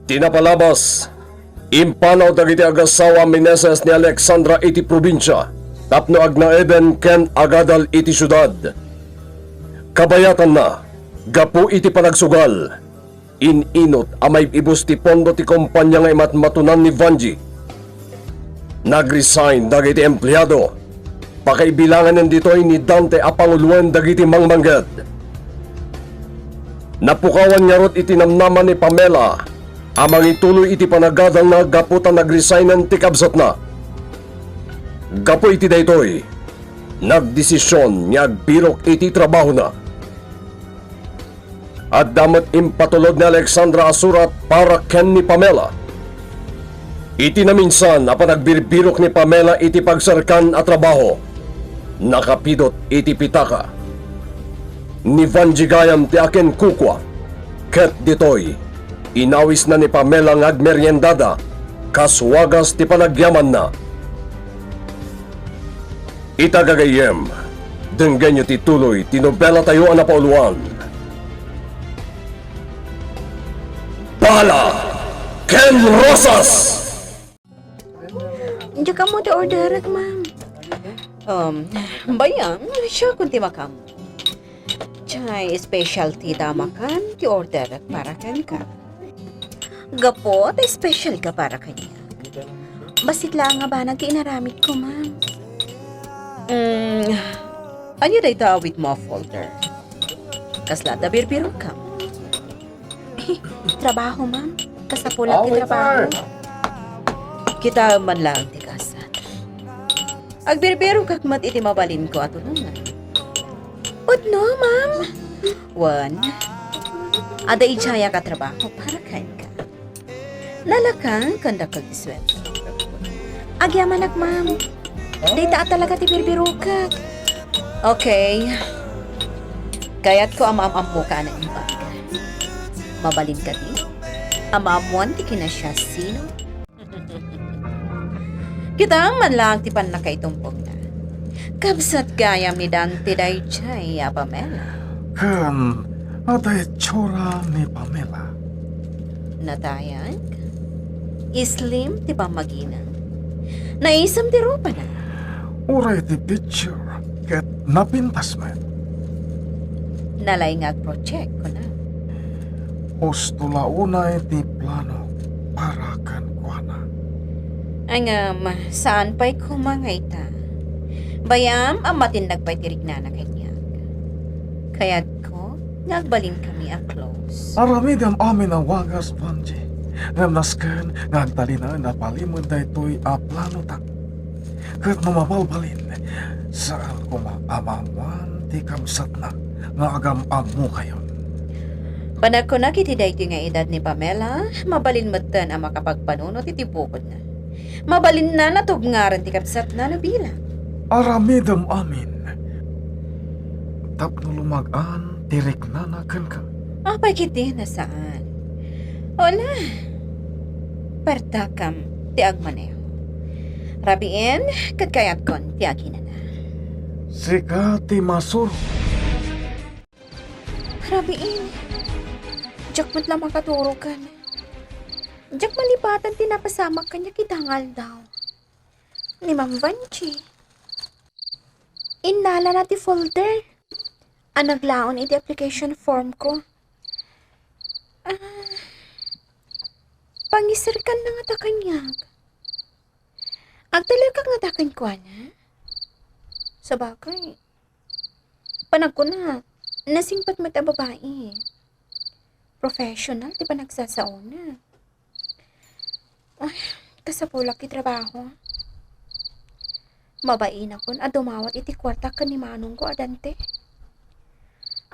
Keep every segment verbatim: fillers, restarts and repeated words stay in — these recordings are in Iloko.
Ti napalabas, impanaw dagiti agasawa a Meneses ni Alexandra iti probinsia tapno agnaeden ken agadal iti siudad. Kabayatanna, gapu iti panagsugal, in-inut a maib-ibus ti pondo ti kompania nga imatmatonan ni Vanji. Nag-resign dagiti empleado. Pakaibilanganen ditoy ni Dante a panguloen dagiti mangmangged. Napukawan ngarud iti namnama ni Pamela a mangituloy iti panagadalna gapu ta nag-resignen ti kabsatna. Gapu iti daytoy, nagdesision nga agbirok iti trabahona. Adda met impatulod ni Alexandra a surat para ken ni Pamela. Iti naminsan a panagbirbirok ni Pamela iti pagserkan a trabaho, nakapidot iti pitaka. Ni Vanji gayam ti akinkukua, ket ditoy, inawisna ni Pamela nga agmeriendada kas wagas ti panagyamanna. Ita gagayyem, denggenyo ti tuloy ti nobelatayo a napauluan. Bala ken Rosas! Diak ammo ti orderek, ma'am. Um, Bayam, siakon ti makaammo. Jay specialty da makan ti orderek para kenka. Gapu ta special ka para kaniak. Bassit laeng a banag ti inaramidko, ma'am. Mm, ania dayta awitmo a folder? Kasla adda birbirokam? Trabaho, ma'am. Kasapulak ti trabaho. Kitaem man laeng ti kasat. Agbirbirokak met iti mabalinko a tulongan. Pudno, ma'am. Wen, adda idiayak a trabaho para kenka. Nalaka ken dakkel ti sueldo. Agyamanak, ma'am. Dayta a talaga ti birbirokek. Okay. Kayatko a maam-ammoka a naimbag. Mabalin kadi a maammoan ti kinasiasino? Kitaem man laeng ti pannakaitumbongna. Kabsat gayam ni Dante daydiay a Pamela. Ken adda itsura ni Pamela. Natayag, slim ti pammagina. Naisem ti rupana. Uray ti picture ket napintas met. Nalaing nga agproject, kuna. Husto la unay ti plano para kenkuana. Ngem, saan pay koma nga ita. Bayam a matinnag pay ti riknana kaniak. Kayatko nga agbalinkami a close. Aramidem amin a wagas, Vanji. Ngem nasken nga agtalinaen a palimed daytoy a planota. Ket no mabalbalin, saan koma a maammoan ti kabsatna nga agam-ammokayon. Panagkunak iti daytoy nga edad ni Pamela, mabalin metten a makapagpanunot iti bukodna. Mabalinna natubngaren ti kabsatna no bilang. Aramidem amin tapno lumag-an ti riknana kenka. Apay ketdi a saan? Wala. Pertakam ti agmaneho. Rabiin, ket kayatkon ti aginana. Sika ti masuro. Rabiin, diak met la makaturo ken diak malipatan ti napasamak kaniak ita nga aldaw. Ni Ma'am Vanchi. Innalana ti folder a naglaon iti application form ko. Ah, pangiserkanna ngata kaniak. Agtalekak ngata kenkuana? Sabagay, panagkunak, nasingpet met a babai. Professional ti panagsasaona. Ay, kasapulak ti trabaho. Mabainakon a dumawat iti kuartak ken ni manongko a Dante.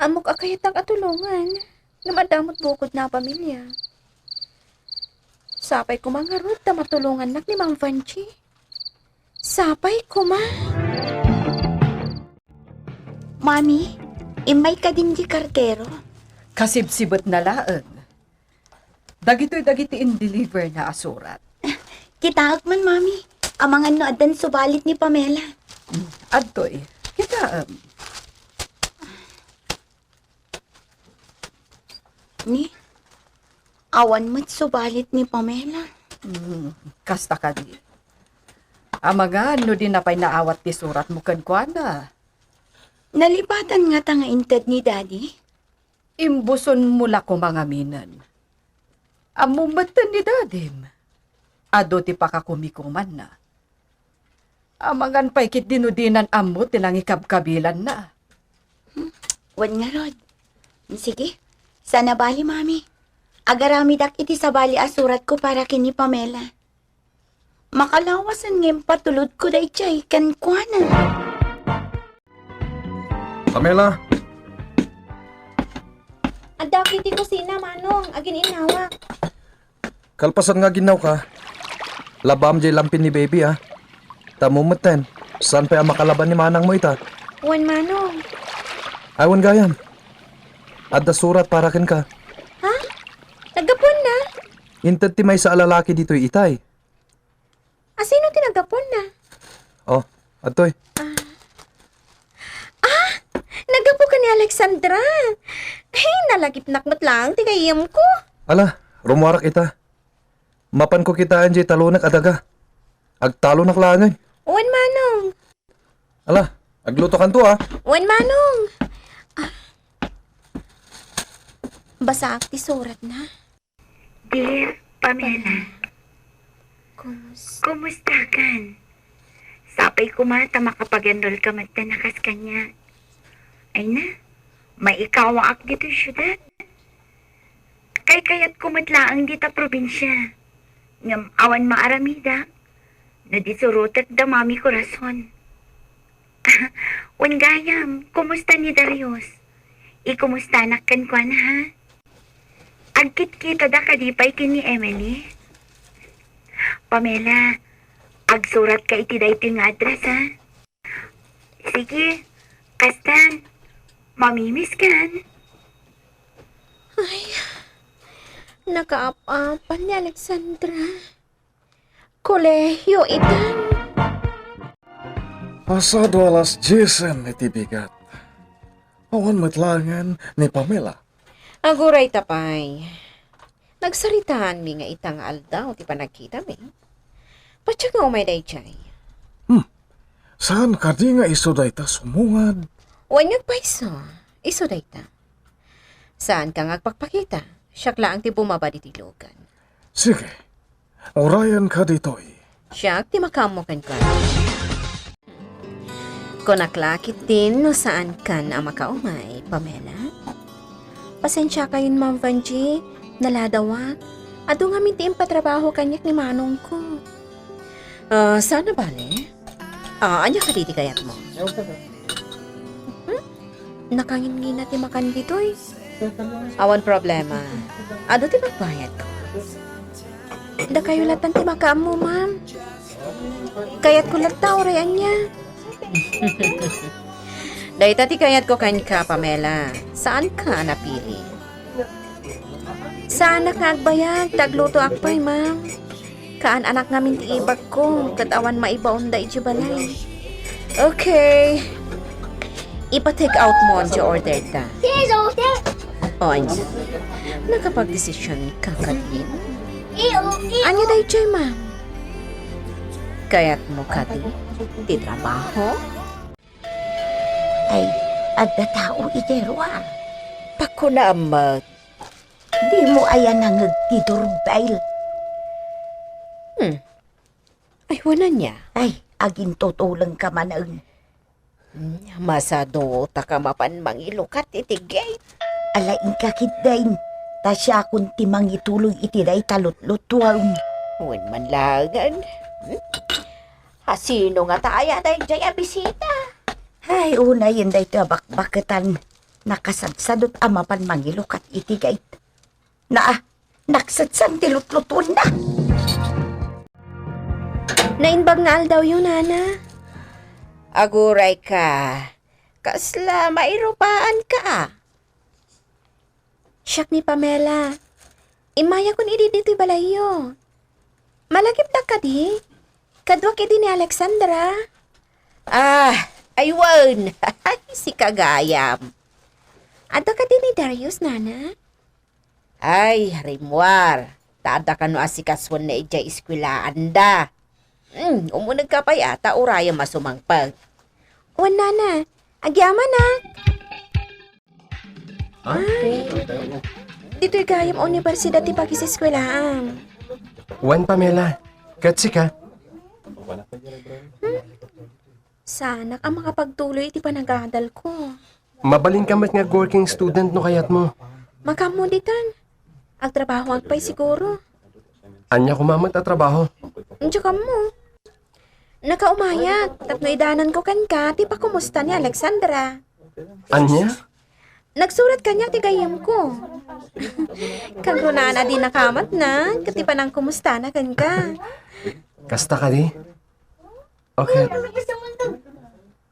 Ammok a kayatnak a tulongan, ngem adda met bukodna a pamilia. Sapay koma ngarud ta matulongannak ni Ma'am Vanchi. Sapay koma. Mami, immay kadin ti kartero. Kasibsibetna laeng. Dagitoy dagiti in-deliver na a surat. Kitaek man, Mami. Amangan no addan subalit ni Pamela. Mm, adtoy. Kitaem. Ni? Awan met subalit ni Pamela. Hmm, kasta kadi. Amangan no dina pay naawat ti suratmo kenkuana. Nalipatan ngata nga inted ni Daddy? Imbusonmo la koma ngaminen. Ammom metten ni Dadim. Adu ti pakakumikumanna. Amangan pay ketdi no dinan ammo ti nangikabkabilanna. Hmm, wen ngarud. Sige, saan a bali, Mami. Agaramidak iti sabali a suratko para ken ni Pamela. Makalawasen nga impatulodko daydiay kenkuana. Pamela! Adda iti kusina, Manong. Agin-innawak. Kalpasan nga aginnawka, labam jay lampin ni Baby, a. Ta ammom metten, saan pay a makalaban ni manangmo ita. Wen, Manong. Ay, wen gayam. Adda surat para kenka. Ha? Naggapuanna? Inted ti maysa a lalaki ditoy itay. Asino ti naggapuanna? Oh, adtoy. Ah. Ah! Naggapu ken ni Alexandra. Ay, nalagipnak met laeng ti gayyemko. Ala, rummuarak ita. Mapanko kitaen jay talonek a daga. Agtalonak laengen. Wen, Manong. Ala, aglutokanto, a. Wen, Manong. Ah. Basaak ti suratna. Dear Pamela, kumus- kumustakan? Sapay koma ta makapag-enrollka met ta nakas kaniak. Ay na, maikawaak ditoy siudad. Kaykayatko met laeng dita probinsia. Ngem awan maaramidak no di surotek da Mami Corazon. Wen gayam, kumusta ni Darius? Ikumustanak kenkuana, ha? Agkitkitada kadi pay ken ni Emily? Pamela, agsuratka iti daytoy nga address, ha? Sige, kastan, mamimiskan. Ay, nakaap-apan ni Alexandra. Kolehiyo itan. Pasado alas diesen iti bigat. Awan met laengen ni Pamela. Aguray ta pay. Nagsaritaanmi nga ita nga aldaw ti panagkitami. Patse nga umay daydiay. Hmm. Saan kadi nga isu dayta sumungad? Wen, agpayso. Isu dayta. Saanka nga agpakpakita. Siak laeng ti bumabad iti lugan. Sige. Urayanka ditoy. Siak ti makaammo kenkuana. Kunak la ketdin no saankan a makaumay, Pamela. Pasensiakayon, Ma'am Vangie, naladawak. Adu ngamin ti impatrabaho kaniak ni manongko. Ah, saan a bale? Ah, ania kadi ti kayatmo? Hmm? Nakangingina ti makan ditoy. Awan problema. Adu ti pagbayadko. Dakayo latta ti makaammo, ma'am. Kayatko latta, uray ania. Dayta ti kayatko kenka, Pamela. Saanka a napili. Saanak nga agbayag, ta aglutoak pay, ma'am. Kaan-anak ngamin ti ibagko, ket awan maibaonda idiay balay. Okay. Ipa-take out mo diay order da. O, ania? Nakapagdesision ka kadin? Ania daydiay, ma'am? Kayatmo kadi ti trabaho? Ay, adda tao idiay ruar. Pakunaam met. Dimo aya nangeg ti doorbell? Hmm. Ay, wen ania? Ay, agintutulengka manen. Hmm, masadutaka mapan mangilukat iti gate. Ala, inka ketdin, ta siakon ti mangituloy iti dayta lutlutuem. Wen man laengen. Hmm? Asino ngata aya daydiay a bisita? Ay, unayen daytoy a bakbaketan. Nakasadsadot a mapan mangilukat iti gate. Naa, naksatsan ti lutlutuenna. Naimbag nga aldawyo, nana. Agurayka. Kasla mairupaanka. Siak ni Pamela. Immayakon idi ditoy balayyo. Malagipdak kadi? Kaduak idi ni Alexandra. Ah, ay wen. Sika gayam. Adda kadi ni Darius, nana? Ay, rimmuar. Ta adda kano asikasuenna idiay eskuelaanda. Hmm, umunegka pay a, ta urayem a sumangpet. Wen, nana. Agyamanak. Ay, ditoy gayam universidad ti pakiseskuelaam. Wen, Pamela, ket sika? Hmm? Saanak a makapagtuloy iti panagadalko. Mabalinka met nga working student no kayatmo. Makaammo ditan. Agtrabahoak pay siguro. Ania koma met a trabaho? Diak ammo. Nakaumayak, tapno idananko kenka ti pakumusta ni Alexandra. Ania? Nagsurat kaniak ti gayyemko. Kagrunaan a dinaka met na, ket ti panangkumustana kenka. Kasta kadi? Okay.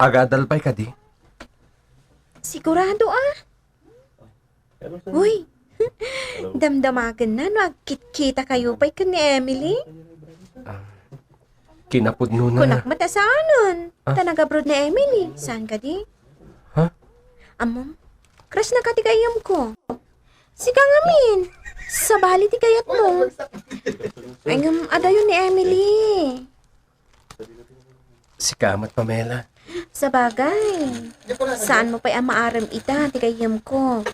Agadal pay kadi? Sigurado a. Uy, damdamagenna no agkitkitakayo pay ken ni Emily. Ah, kinapudnona. Kunak met a saanen. Ah. Ta nag-abroad ni Emily. Saan kadi? Ha? Ammom, crush na ka ti gayyemko. Sika ngamin. Sabali ti kayatmo. Ay, ngem adayo ni Emily. Sika met, Pamela. Sabagay, saanmo pay a maarem ita ti gayyemko.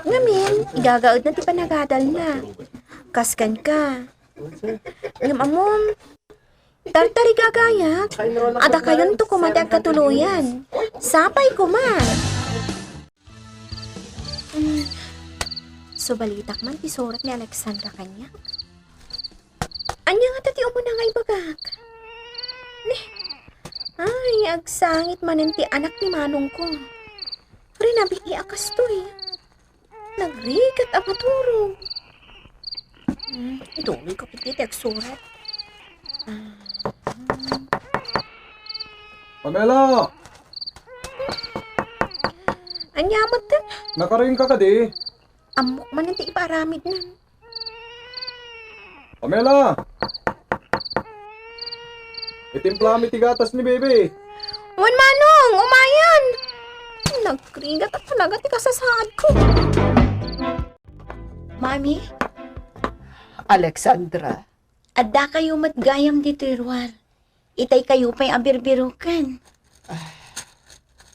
Ngamin, igagaedna ti panagadalna. Kas kenka. Ngem ammom, tartarigagayak, adda kayonto koma ti agkatuloyan. Sapay koma. Hmm. Subalitak man ti surat ni Alexandra kaniak. Ania ngata ti umuna nga ibagak? Ne, ay, agsangit manen ti anak ni manongko. Rinabii a kastoy. Nagrigat a maturog. Hmm, ituloy ko kiti ti agsurat. Ah. Pamela! Ania met? Nakaruingka kadi? Ammok man ti ipaaramidnan. Pamela! Itimplami ti gatas ni Bibi. Wen, Manong, umayan! Nagrigat a talaga ti kasasaadko. Mami? Alexandra. Addakayo met gayam ditoy ruar. Itay kayo pay a birbiroken. Ah,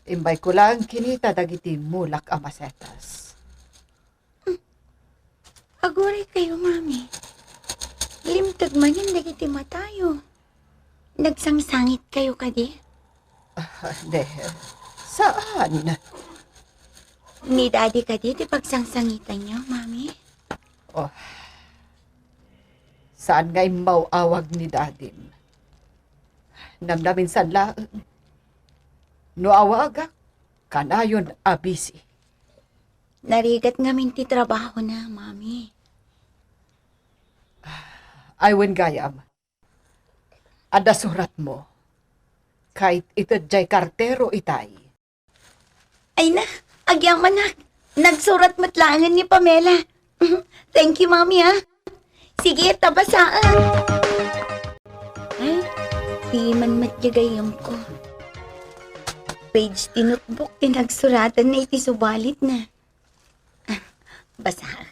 imbayko laeng kinita dagiti mulak a masetas. Hmm. Aguray kayo, Mami. Limteg manen dagiti matayo. Nagsangsangit kayo kadi? Ah, de, saan? Ni Daddy kadi ti pagsangsangitanyo, Mami? Oh, saan nga immaw-awag ni Dadim? Namnaminsan laeng. No awagak, kanayon a busy. Narigat ngamin ti trabahona, Mami. Ay, wen gayam. Adda suratmo. Kayat ited jay kartero itay. Ay na, agyamanak. Nagsurat met laengen ni Pamela. Thank you, Mami, ah. Sige, ta basaen. Ay, di man met ti gayyemko. Page ti notebook ti nagsuratanna iti subalitna. Ah, basaen.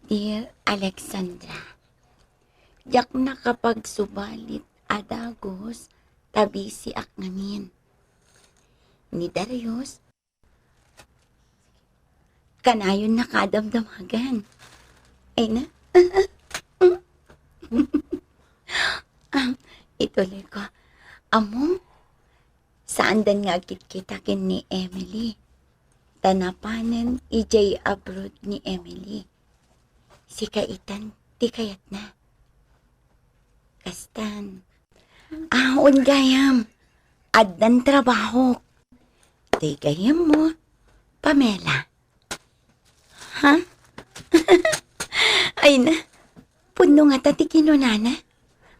Dear Alexandra, diak nakapagsubalit a dagus ta busy-ak ngamin. Ni Darius, kanayon na kadamdamagan. Ay na. Ah, ituloy ko. Ammom, saandan nga agkitkita ken ni Emily. Ta napanen idiay abroad ni Emily. Sika itan ti kayatna. Kastan. Ah, wen gayam. Addan trabahok. Ti gayyemmo, Pamela. Ha? Ay na, pudno ngata ti kinunana.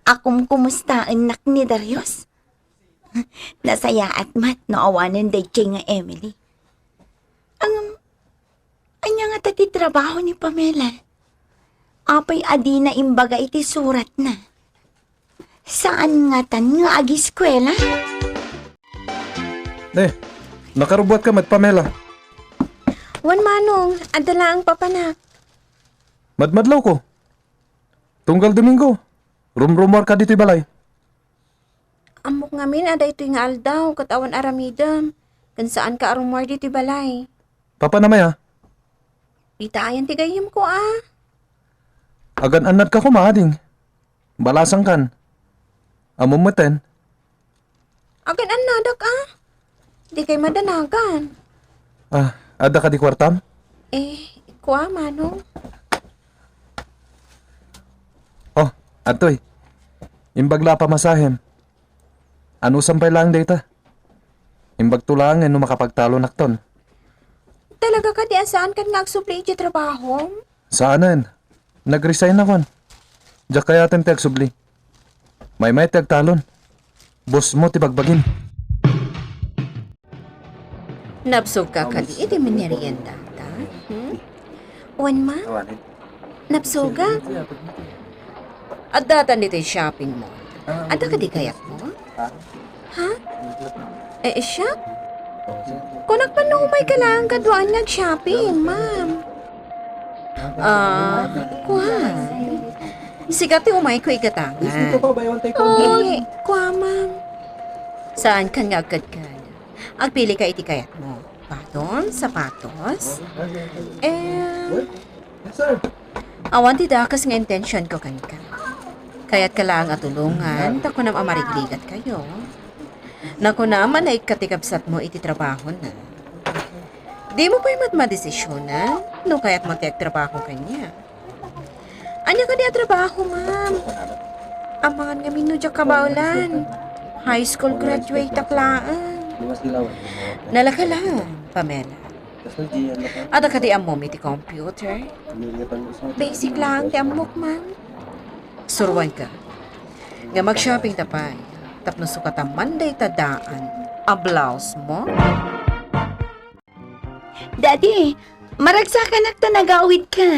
Akum kumustaennak ni Darius. Nasayaat met no awanen daydiay nga Emily. Ngem, ania ngata ti trabaho ni Pamela? Apay a dina imbaga iti suratna? Saan ngatan nga agiskuela? Ne, nakarubbuatka met, Pamela. Wen, Manong, adda laeng papanak. Madmadlawko. Tunggal Domingo, rumrumuarka ditoy balay. Ammok ngamin a daytoy nga aldaw ket awan aramidem, ken saanka a rummuar ditoy balay. Papanam aya? Dita ayan ti gayyemko a. Agan-annadka koma, ading. Balasangkan. Ammom metten. Agan-annadak a. Dikay madanagan. Ah, adda kadi kuartam? Eh, kua, Manong. Oh, adtoy. Imbag la a pamasahem. Anusam pay laeng dayta. Imbagto laengen no makapagtalonakton. Talaga kadi a saankan nga agsubli iti trabahom? Saanen. Nag-resign-akon. Diak kayaten ti agsubli. Maymay ti agtalon. Bossmo ti bagbagim. Nabsogka kadi iti meriendata? Hmm? Wen, ma? Nabsogak. Addatan ditoy shopping mall. Adda kadi kayatmo? Ha? Eh, shop? Kunak man no umayka laeng kaduaan nga ag-shopping, ma'am. Ah, kuan. Sika ti umayko igatangan. Eh, kua, ma'am. Saankan nga agkadkad. Agpilika iti kayatmo. Baton, sapatos. Eh, awan ti dakes nga intentionko kenka. Kayatka laeng a tulongan, ta kunam a marigligatkayo. Nakunam a naikkat ti kabsatmo iti trabahona. Dimo pay met madesisionan no kayatmo ti agtrabaho kaniak. Ania kadi a trabaho, ma'am? Amangan ngamin no diak kabaelan. High school graduate-ak laeng. Nalaka lang, Pamela. Adda kadi ammom iti computer? Basic lang ti ammok, ma'am. Suroanka. Nga mag-shopping ta pay. Tapno sukatan man dayta daan a blouse mo. Daddy, maragsakanak ta nagawidka.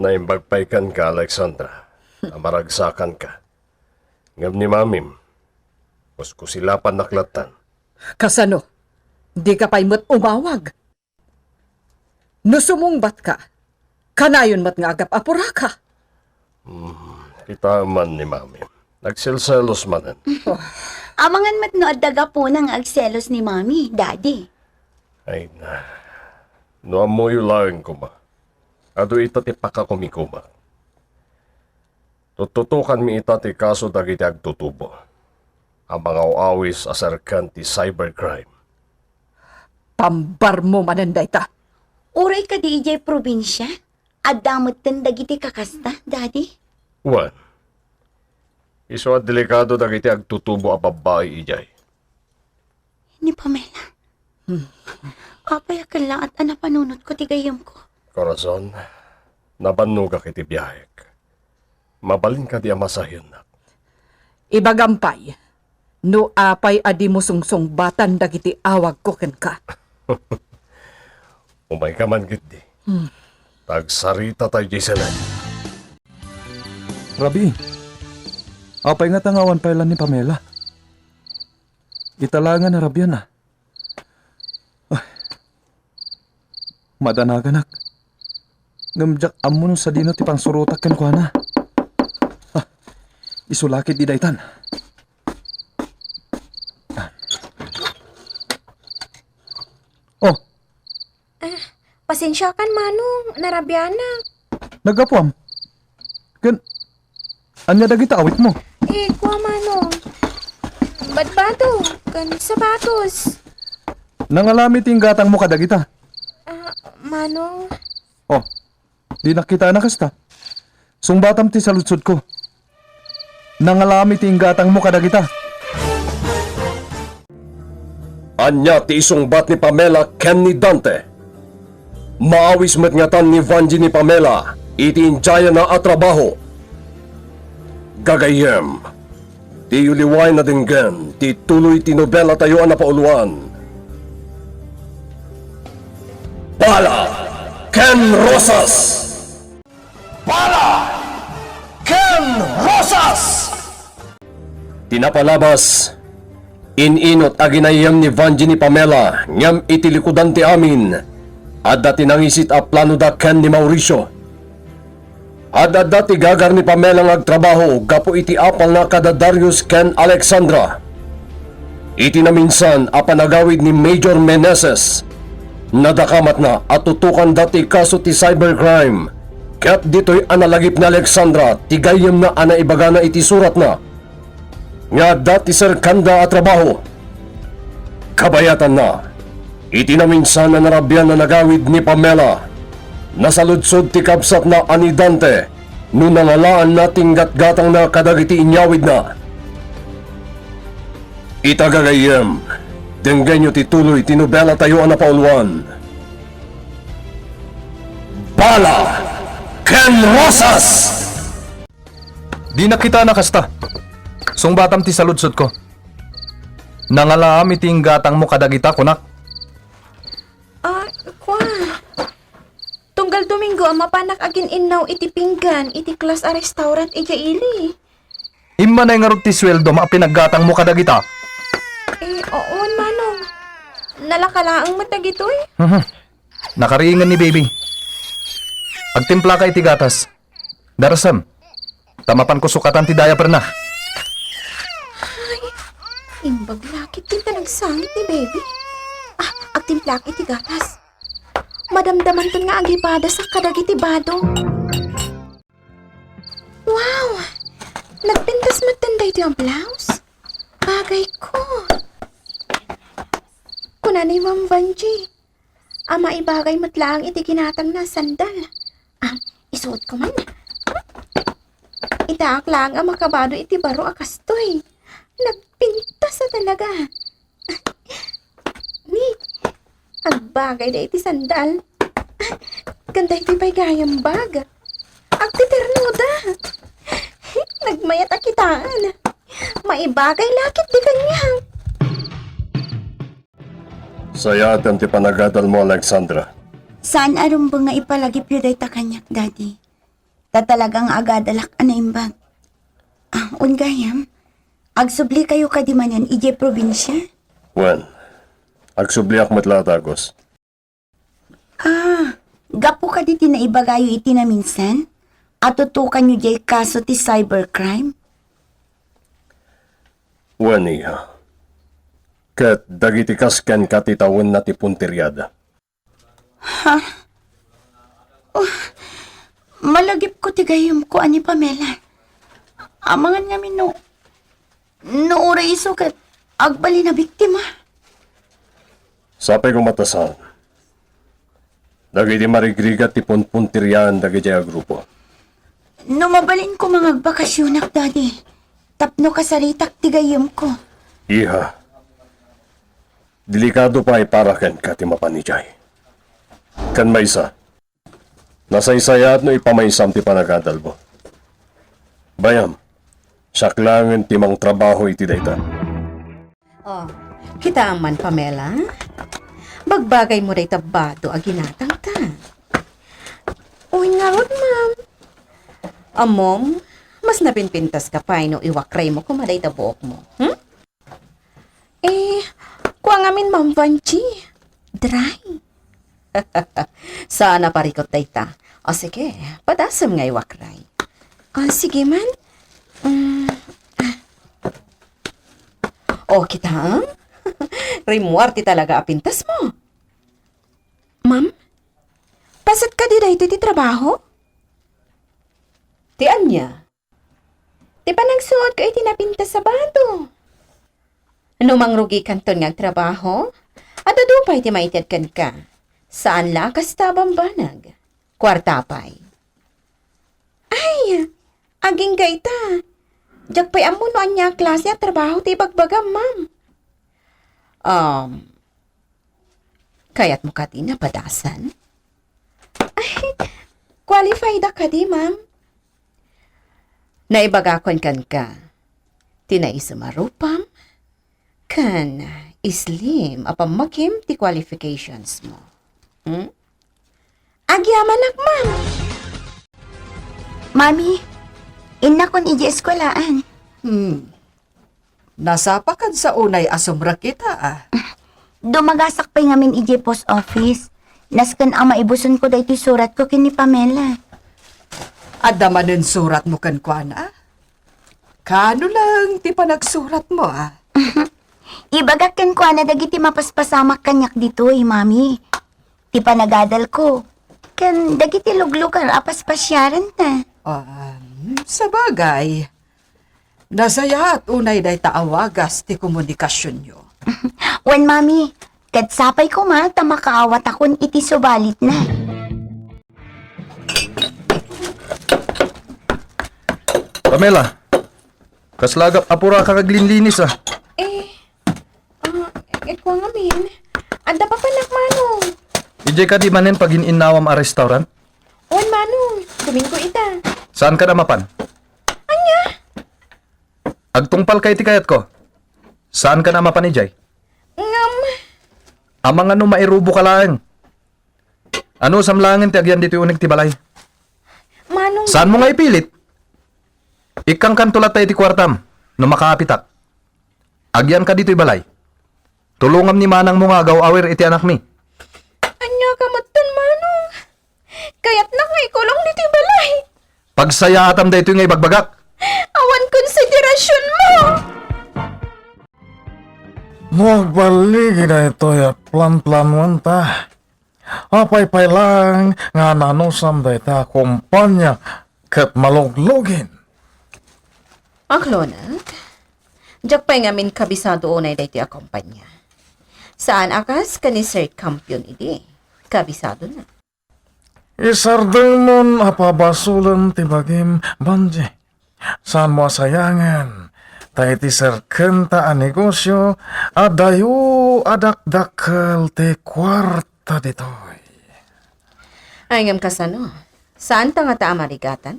Naimbag pay kenka, Alexandra, a maragsakanka. Ngem ni Mamim, kuskusilapannak lattan. Kasano? Dika pay met umawag? No sumungbatka, kanayon met nga agap-apuraka. Hmm, kitaem man ni Mami. Nagselselos manen. Amangan met no adda gapuna nga agselos ni Mami, Daddy. Ay na. No ammoyo laeng koma, adu ita ti pakakumikumak. Tuttutokanmi ita ti kaso dagiti agtutubo a mangaw-awis a serkan ti cybercrime. Pambarmo manen dayta. Uray kadi idiay probinsia, adda metten dagiti kakasta, Daddy? Wen, isu a delikado dagiti agtutubo a babbai idiay. Ni Pamela. Hmm. Apay a kellaat a napanunotko ti gayyemko? Corazon, nabannogak iti biahek. Mabalin kadi a masayennak? Ibagam pay, no apay a dimo sungsungbatan dagiti awagko kenka. Umayka man ketdi. Hmm. Agsarita tay, Giselle. Rabi, apay ngata nga awan pay la ni Pamela? Ita laeng a narabian a. Ay. Madanaganak. Ngem diak ammo no sadino ti pangsurotak kenkuana. Ah, isu la ketdi daytan. Ah. Oh. Ah, pasensiakan, Manong. Narabianak. Naggapuam? Ken, ania dagita awitmo? Eh, kua, Manong. Badbado, ken sapatos. Nangalami ti inggatangmo kadagita? Ah, Manong. Oh, dinak kitaen a kasta. Sungbatam ti saludsodko. Nangalami ti inggatangmo kadagita. Ania ti isungbat ni Pamela ken ni Dante? Maawis met ngatan ni Vangie ni Pamela iti indiayana a trabaho. Gagayyem, diyo liwaen a denggen ti tuloy ti nobelatayo a napauluan, Bala ken Rosas! Bala ken Rosas! Ti napalabas, In-inut a ginayyem ni Vangie ni Pamela, ngem iti likudan ti amin, adda ti nangisit a planoda ken ni Mauricio. Ad-adda ti gagar ni Pamela nga agtrabaho gapu iti apalna kada Darius ken Alexandra. Iti naminsan a panagawid ni Major Meneses, nadakamatna a tutokanda ti kaso ti cybercrime, ket ditoy a nalagip ni Alexandra ti gayyemna a naibagana iti suratna nga adda ti serkanda a trabaho. Kabayatanna, iti naminsan a narabian a nagawid ni Pamela, nasaludsod ti kabsatna a ni Dante no nangalaanna ti inggatgatangna kadagiti inyawidna. Ita gagayyem, denggenyo ti tuloy ti nobelatayo a napauluan, Bala ken Rosas! Dinak kita nakasta. Sungbatam ti saludsodko. Nangalaam iti inggatangmo kadagita, kunak. Ah, kua. Tunggal Domingo a mapanak agin-innaw iti pinggan iti class a restaurant idiay ili. Immanay ngarud ti sueldom a pinaggatangmo kadagita? Eh, oo, Manong. Nalaka laeng met dagitoy. Mhm. Nakariingen ni Baby. Agtimplaka iti gatas. Darasem. Ta mapanko sukatan ti diaperna. Ay, imbag la ket ti nagsangit ni Baby. Ah, agtimplak iti gatas. Madamdamanton nga agipadasak kadagiti bado. Wow! Nagpintas metten daytoy a blouse. Bagay ko. Kuna ni Ma'am Vangie, a maibagay met laeng iti ginatangna a sandal. Ah, isuot ko man. Itaak laeng a makabado iti baro a kastoy. Nagpintas a talaga. Ni, agbagay da iti sandal. Ken daytoy pay gayam bag. Agtiternoda. Nagmayat a kitaan. Maibagay la ket ti kaniak. Sayatem ti panagadalmo, Alexandra. Saan a rumbeng nga ipalagipyo dayta kaniak, Daddy. Ta talaga nga agadalak a naimbag. Ah, wen gayam, agsubli kayo kadi manen idiay probinsia? Wen, agsubliak met la a dagus. Ah, gapu kadi ti naibagayo iti naminsan a tutukanyo diay kaso ti cybercrime? Wen, iha. Ket dagiti kas kenka ti tawenna ti punteriada. Ha? Oh, malagipko ti gayyemko a ni Pamela. Amangan ngamin no, no uray isu ket agbalin a biktima. Sapay koma ta saan. Dagiti marigrigat ti punpunteriaan dagidiay a grupo. No mabalinko nga agbakasyonak, Daddy, tapno kasaritak ti gayyemko. Iha, delikado pay para kenka ti mapan idiay. Ken maysa, nasaysayaat no ipamaysam ti panagadalmo. Bayam, siak laengen ti mangtrabaho iti dayta. Oh, kitaem man, Pamela? Bagbagaymo dayta bado a ginatangta. Wen ngarud, ma'am. Ammom, mas napinpintaska pay no iwakraymo koma dayta buokmo, hmm? Eh, kua ngamin, Ma'am Vangie. Dry. Saan a parikut dayta. O sige, padasem nga iwakray. O, sige man. Mm, ah. O, kitaem? Rimmuar ti talaga a pintasmo. Ma'am, paset kadi daytoy ti trabaho? Ti ania? Ti panagsuotko iti napintas a bado. No mangrugikanton nga agtrabaho, adda adu pay ti maitedkan ka. Saan la a kasta a bambanag. Kuarta pay. Ay, agingga ita. Diak pay ammo no ania a klase a trabaho ti ibagbagam, ma'am. Um, kayatmo kadi napadasan? Ay, qualified a kadi, ma'am? Naibagakon kenka, ti naisem a rupam, ken slim a pammakim ti qualifications mo. Hmm? Agyamanak, ma'am! Mami, innakon idiay eskuelaan. Hmm. Nasapakan sa unay a sumrek ita, a. Dumagasak pay ngamin idiay post office. Nasken a maibusonko daytoy suratko ken ni Pamela. Adda manen suratmo kenkuana, a? Kaano lang ti panagsuratmo, a? Ibagak kenkuana dagiti mapaspasamak kaniak ditoy, Mami. Ti panagadalko, ken dagiti luglugar a paspasiaranta. Ah, sabagay, nasayaat unay dayta a wagas ti komunikasionyo. Wen, Mami, ket sapay koma ta makaawatakon iti subalitna. Pamela, kasla agap-apuraka nga aglinlinis, a. Eh, ah, eh, kua ngamin. Adda papanak, Manong. Idiay kadi manen pagin-innawam a restaurant? Wen, Manong. Domingo ita. Saankan a mapan? Ania? Agtungpalka iti kayatko. Saankan a mapan idiay? Ngem. Amangan no mairuboka laeng. Anusam laengen ti agyan ditoy uneg ti balay. Manong. Saanmo nga ipilit? Ikkangkanto latta iti kuartam no makaapitak. Agyanka ditoy balay. Tulongam ni manangmo nga agaw-awir iti anakmi. Ania ka metten, Manong? Kayatnak nga ikulong ditoy balay. Pagsayaatam daytoy nga ibagbagak. Awan konsiderasionmo! No agbaligi daytoy a planplanuanta, apay pay laeng nga nanusam dayta a kompania ket maluglugin? Aklonak, diak pay ngamin kabisado unay daytoy a kompania. Saan a kas ken ni Sir Campion idi, kabisadona. Isardengmon a pabasolen ti bagim, Banji. Saanmo a sayangen, ta iti serkenta a negosio, adayo a dakdakkel ti kuarta ditoy. Ay, ngem kasano? Saanta ngata a marigatan?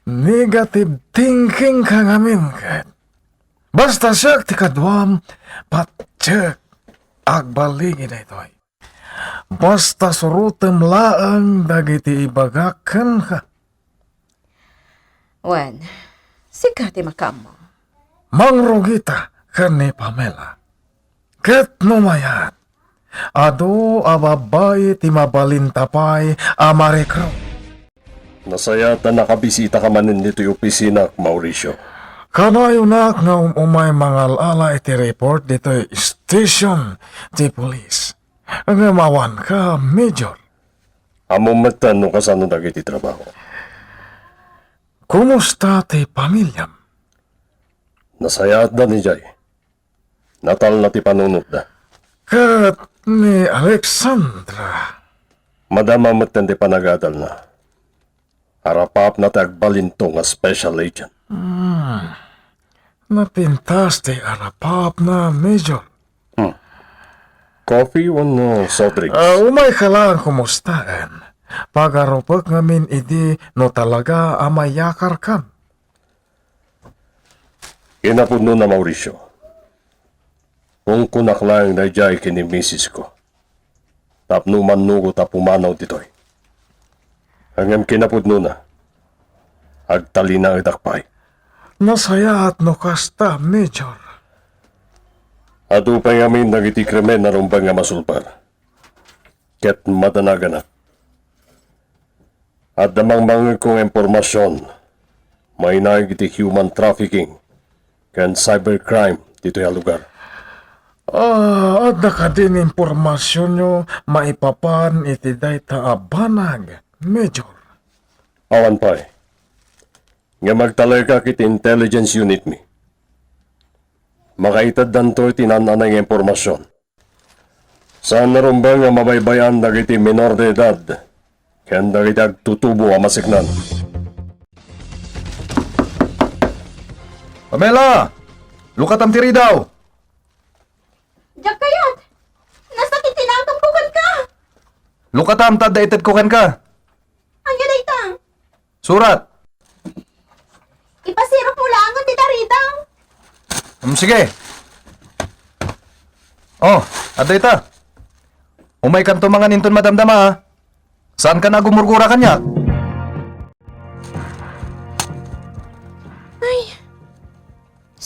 Negative thinking ka ngamin, ket. Basta siak ti kaduam, patiek, agbaligi daytoy. Basta surotem laeng dagiti ibagak kenka. Wen, sika ti makaammo. Mangrugita ken ni Pamela. Ket no mayat, adu a babbai ti mabalinta pay a marekrut. Nasayaat a nakabisitaka manen ditoy opisinak, Mauricio. Kanayonak nga um-umay mangal-ala iti report ditoy station ti pulis. Ngem awanka, Major. Ammom metten no kasano dagiti trabaho. Kumusta ti pamiliam? Nasayaatda idiay. Natalna ti panunotda. Ket ni Alexandra? Madama metten ti panagadalna. Arapapna ti agbalinto nga special agent. Hmm. Napintas ti arapapna, Major. Hmm. Coffee wenno soft drinks? Ah, umayka laeng kumustaen. Pagarupek ngamin idi no talaga a mayakarkan. Kinapudnona, Mauricio. Ungkonak laeng daydiay ken ni misisko tapno mannugot a pumanaw ditoy. Ngem kinapudnona, agtalinaedak pay. Nasayaat no kasta, Major. Adu pay ngamin dagiti krimen a rumbeng a masulbar. Ket madanaganak. Adda mangmangegko nga impormasion mainaig iti human trafficking ken cybercrime ditoy a lugar. Ah, adda kadin impormasionyo maipapan iti dayta a banag, Major? Awan pay. Ngem agtalekak iti intelligence unit mi. Makaiteddanto iti naan-anay nga impormasion. Saan a rumbeng a mabaybay-an dagiti menor de edad ken dagiti agtutubo a maseknan. Pamela! Lukatam ti ridaw! Diak kayat! Nasakit ti nakemko kenka! Lukatam ta adda itedko kenka! Ania dayta? Surat. Ipasirupmo laeng dita ridaw. Hmm, sige. Oh, adda ita. Umaykanto mangan inton madamdama, a. Saankan a gumurgura kaniak? Ay,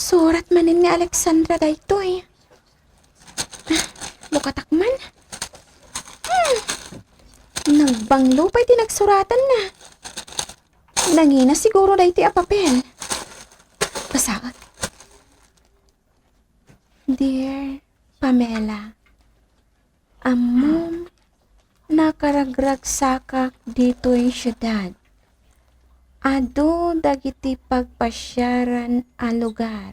Surat manen ni Alexandra daytoy. Ah, bukatak man. Hmm. Nagbanglo pay ti nagsuratanna. Nangina siguro daytoy a papel. Basaek. Dear Pamela, ammom, nakaragragsakak ditoy siudad. Adu dagiti pagpasiaran a lugar.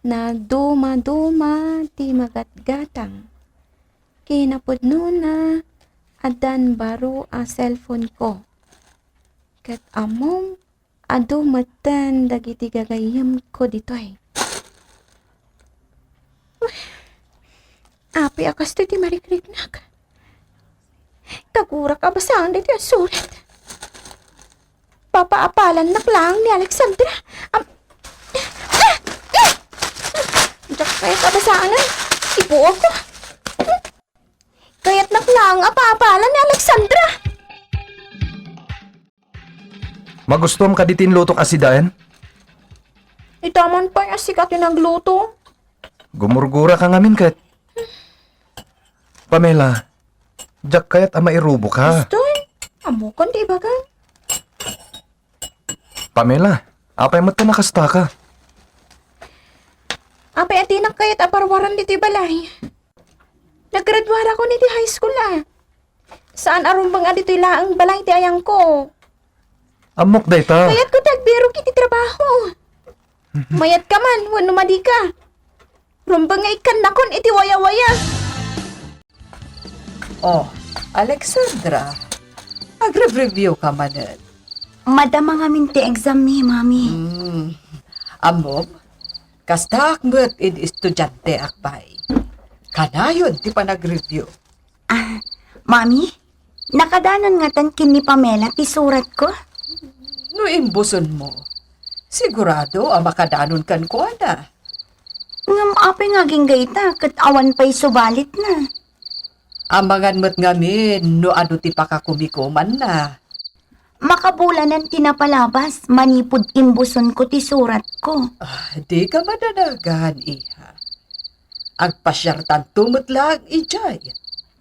Nadumaduma ti magatgatang. Kinapudnona, addan baro a cellphone ko. Ket ammom, adu metten dagiti gagayyemko ditoy. Apay a kastoy ti marikriknak? Kagurak a basaen daytoy a surat. Papaapalannak laeng ni Alexandra. Am-, ah! Ah! Diak kayat a basaen. Ipuogko. Kayatnak laeng a paapalan ni Alexandra. Magustuam kadi ti inlutok a sidaen? Ita man pay a sika ti nagluto. Gumurguraka ngamin ket. Pamela, diak kayat a mairuboka. Kastoy, ammokan ti ibagam. Pamela, apay met ta nakastaka? Apay a dinak kayat a parwaran ditoy balay? Naggraduarakon iti high school, a. Saan a rumbeng a ditoy laeng balay ti ayangko. Ammok dayta. Kayatko ti agbirok iti trabaho. Mayat ka man wenno madi ka. Rumbeng nga ikkannakon iti wayawaya. Oh, Alexandra, agreview ka manen. Madama ngamin ti exam mi, Mami. Hmm. Ammom, kastaak met idi estudianteak pay. Kanayon ti panagreview. Ah, Mami, nakadanon ngatan ken ni Pamela ti suratko? No imbusonmo, sigurado a makadanon kenkuana. Ngem apay nga agingga ita ket awan pay subalitna? Amangan met ngamin no adu ti pakakumikumanna. Makabulanan ti napalabas manipud imbusonko ti suratko. Ah, dika madanagan, iha. Agpasiartanto met laeng idiay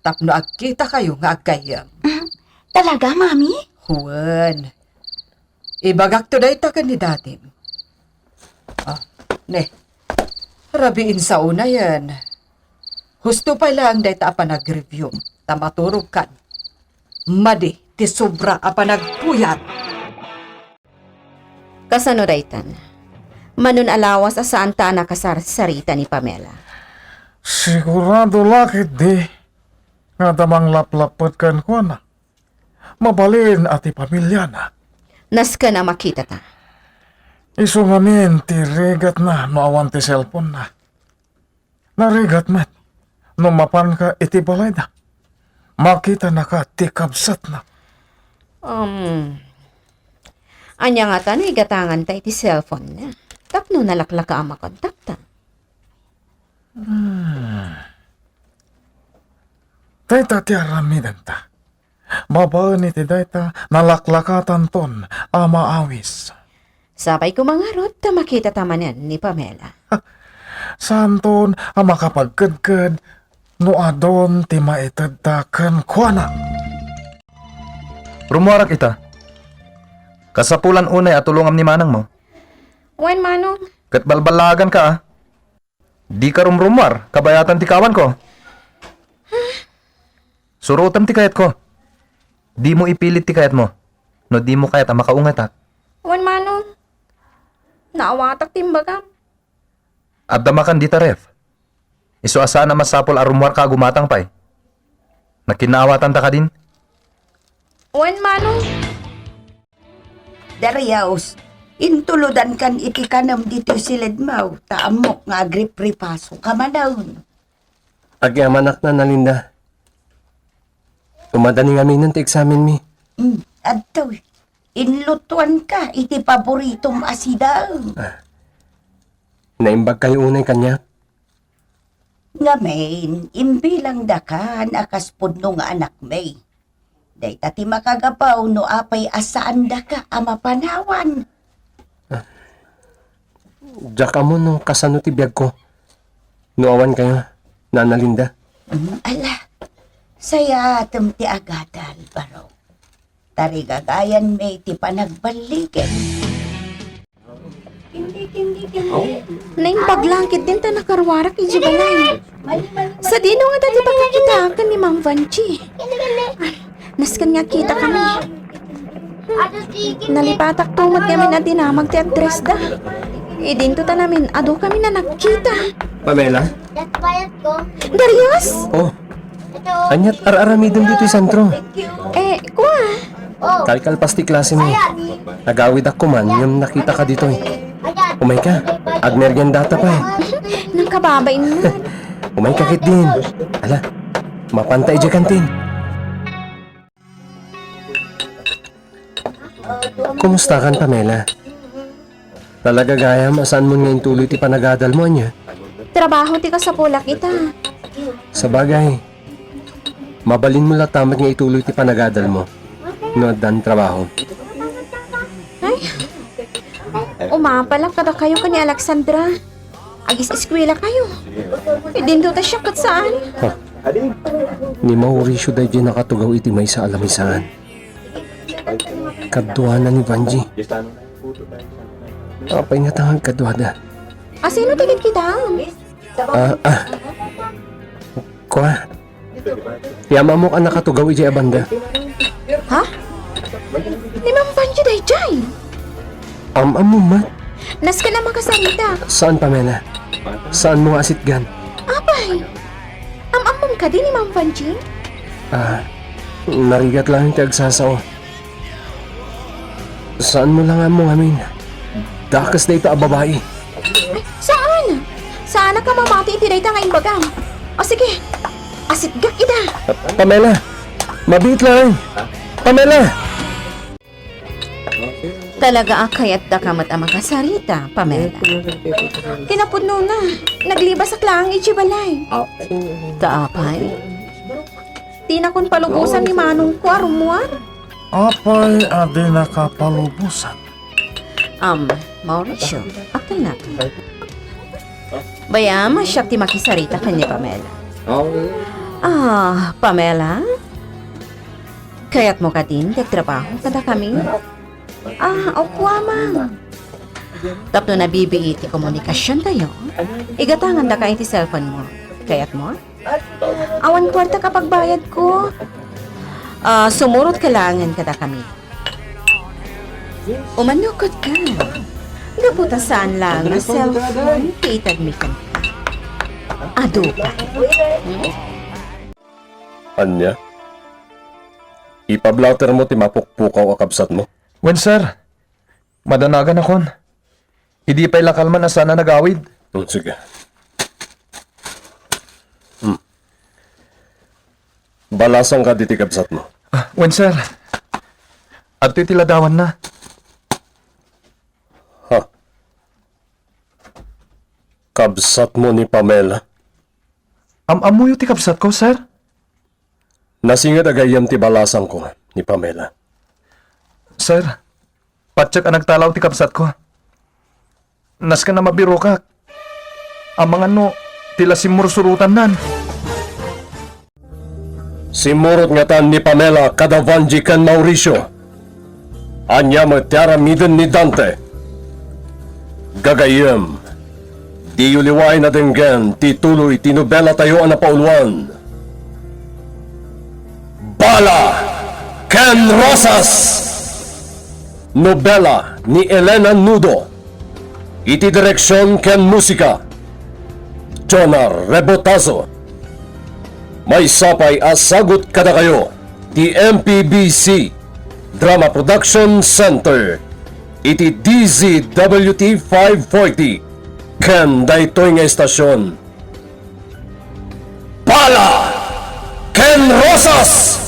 tapno agkitakayo nga aggayyem. Mm, talaga, Mami? Wen. Ibagakto dayta ken ni Dadim. Ah, ne. Rabiin sa unayen. Husto pay laeng dayta a panagreview, ta maturogkan. Madi ti sobra a panagpuyat. Kasano daytan? Manun a lawas a saanta a nakasarsarita ni Pamela. Sigurado la ketdi nga adda manglaplapped kenkuana. Mabalin a ti pamiliana. Nasken a makitata. Isu ngamin ti rigatna no awan ti cellphone-na. Narigat met no mapanka iti balayda. Makitanaka ti kabsatna. Um, ania ngata no igatanganta iti cellphone-na tapno nalaklaka a makontakta? Hmm. Dayta ti aramidenta. Babaen iti dayta, nalaklakatanton a maawis. Sapay koma ngarud ta makitata manen ni Pamela. Saanton a makapagkedked no adun ti maitedta kenkuana. Rummuarak ita. Kasapulan unay a tulongam ni manangmo. Wen, Manong. Ket balballaaganka, a. Dika rumrummuar, kabayatan ti kawanko. Surotem ti kayatko. Dimo ipilit ti kayatmo, no dimo kayat a makaungetak. Wen, Manong. Naawatak ti imbagam. Adda makan dita ref. Isu a saan a masapul a rummuarka a gumatang pay. Nakinaawatanta kadin? Wen, Manong. Darius, intulodankan iti kanem ditoy siledmo, ta ammok nga agripripasoka manen. Agyamanak, Nana Linda. Umadani ngaminen ti eksamenmi. Mm, adtoy, inlutoanka iti paboritom a sidaen. Ah. Naimbagkayo unay kaniak? Ngamin, imbilangdakan a kas pudno nga anakmi. Dayta ti makagapu no apay a saandaka a mapanawan. Ah. Diak ammo no kasano ti biagko. No awan kayo, Nana Linda. Mm, ala, sayatem ti agadal, Barok. Tarigagayanmi ti panagballigen. Naimbag lang ketdin ta nakaruarak idiay balay. Sadino ngata ti pakakitaak ken ni Mang Vanji? Nasken nga agkitakami. Nalipatakto met ngamin a dinamag ti addressda. Idinto ta ngamin adu kami a nagkita. Pamela? Darius? Oh, aniat ar-aramidem ditoy sentro? Eh, kua? Kalkalpas ti klasemi. Nagawidak koman ngem nakitaka ditoy. Umayka, agmeriendata pay. Nangkababain met. Umayka ketdin. Ala, mapanta idiay kantin. Kumustakan, Pamela? Talaga gayam a saanmon nga intuloy ti panagadalmo, ania? Trabaho ti kasapulak ita. Sabagay, mabalinmo latta met nga ituloy ti panagadalmo no addan trabaho. Ay, umapalak kadakayo ken ni Alexandra. Agis-eskuelakayo. Idinto ta siak ket saan. Ha? Ni Mauricio daydiay nakatugaw iti maysa a lamisaan. Kaduana ni Vanji. Apay ngata nga agkaduada? A, sino ti kitkitaem? Ah, ah. Kua, ti am-ammok a nakatugaw idiay a banda. Ha? Ni Mang Vanji daydiay? Am-ammom met? Nasken a makasarita. Saan, Pamela? Saanmo nga asitgan? Apay, am-ammom kadi ni Mang Vanji? Ah, narigat lang ti agsasao. Saanmo la nga ammo ngamin? Dakes dayta a babai. Ay, saan? Saanak a mamati iti dayta nga imbagam. O sige, asitgak ida. Pamela! Mabiit laeng! Pamela! Talaga a kayatdaka met a makasarita, Pamela. Kinapudnona, naglibasak laeng idiay balay. Ta apay? Dinakon palubosan ni manongko a rummuar. Apay a dinaka palubosan? Am, Mauricio, apay na. Bayam, siak ti makisarita ken ni Pamela. Ah, Pamela? Kayatmo kadin ti agtrabaho kadakami? Ah, o kua man. Tapno nabibii ti komunikasiontayo, igatangandaka iti cellphone mo. Kayatmo? Awan kuarta a pagbayadko. Ah, sumurot ka laengen kadakami. Umanukotka. Gapu ta saan laeng a cellphone ti itedmi kenka. Adu pay. Hmm? Ania? Ipablatermo ti mapukpukaw a kabsatmo? Wen, sir. Madanaganakon. Idi pay la kalman a saan a nagawid. Hmm, sige. Hmm. Balasang kadi ti kabsatmo? Ah, wen, sir. Adtoy ti ladawanna. Ha? Kabsatmo ni Pamela? Am-ammoyo ti kabsatko, sir? Nasinged a gayyem ti balasangko ni Pamela. Sir, patiek a nagtalaw ti kabsatko. Nasken a mabirokak. Amangan no, ti la simmursurotannan. Simmurot ngatan ni Pamela kada Vanji ken Mauricio. Ania met ti aramiden ni Dante? Gagayyem, diyo liwaen a denggen ti tuloy ti nobelatayo a napauluan, Bala ken Rosas! Nobela ni Elena Nudo. Iti direksion ken musika, Jonah Rebotazo. Maysa pay a sagut kadakayo ti M P B C Drama Production Center iti D Z W T five forty ken daytoy nga estasion. Bala ken Rosas!